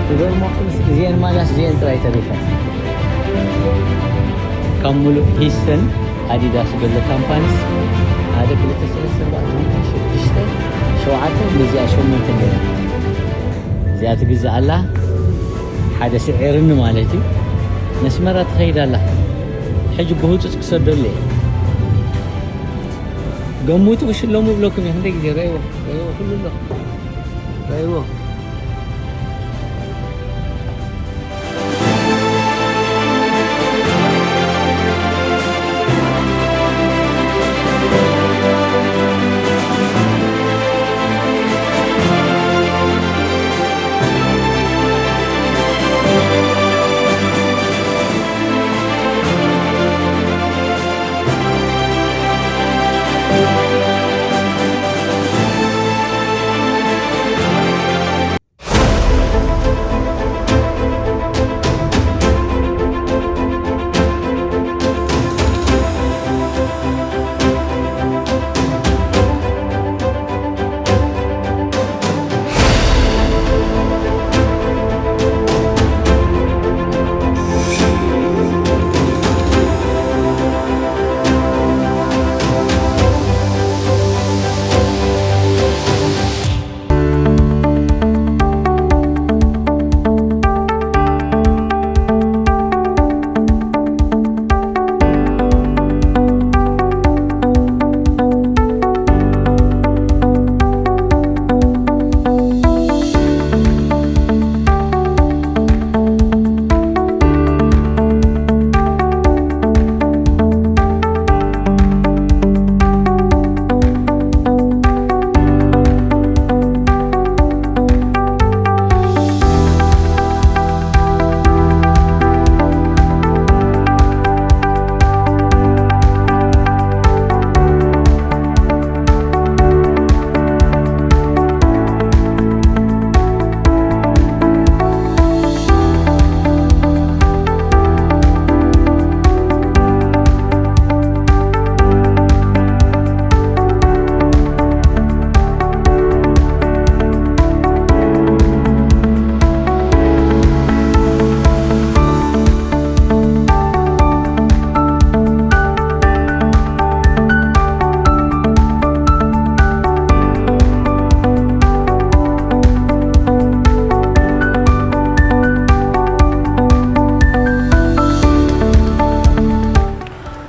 ትገርመኩምስ እዚአን ማላስ እዚአን ጥራይ ተሪፈን። ካብ ሙሉእ ሂስተን ኣዲዳስ ዘሎ ካምፓኒስ ሓደ ክልተ ሰለስተ ኣርባዕተ ሓሙሽተ ሽዱሽተ ሸውዓተ፣ በዚኣ ሸሞንተ ነይረን። እዚኣ ትግዛእ ኣላ ሓደ ስዒርኒ ማለት እዩ። ነስመራ ትኸይድ ኣላ። ሕጂ ብህፁፅ ክሰደሉ እየ። ገምቱ ክሽለሙ ይብለኩም እየ። ክንደይ ግዜ ረእይዎ፣ ረእይዎ፣ ኩሉ ኣሎ። ረእይዎ።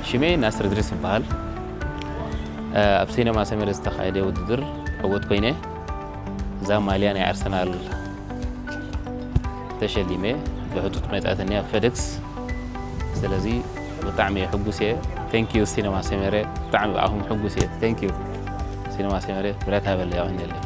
ሽመይ ናስር እድሪስ ይበሃል። ኣብ ሲነማ ሰመረ ዝተኻየደ ውድድር ዕወት ኮይነ፣ እዛ ማልያ ናይ ኣርሰናል ተሸሊመ፣ ብሕጡጥ መጻእተኒ ኣብ ፌደክስ። ስለዚ ብጣዕሚ እየ ሕጉስ እየ። ቴንኪዩ ሲነማ ሰመረ፣ ብጣዕሚ ብኣኹም ሕጉስ እየ። ቴንኪዩ ሲነማ ሰመረ፣ ብረታ በለ ያውንየለይ።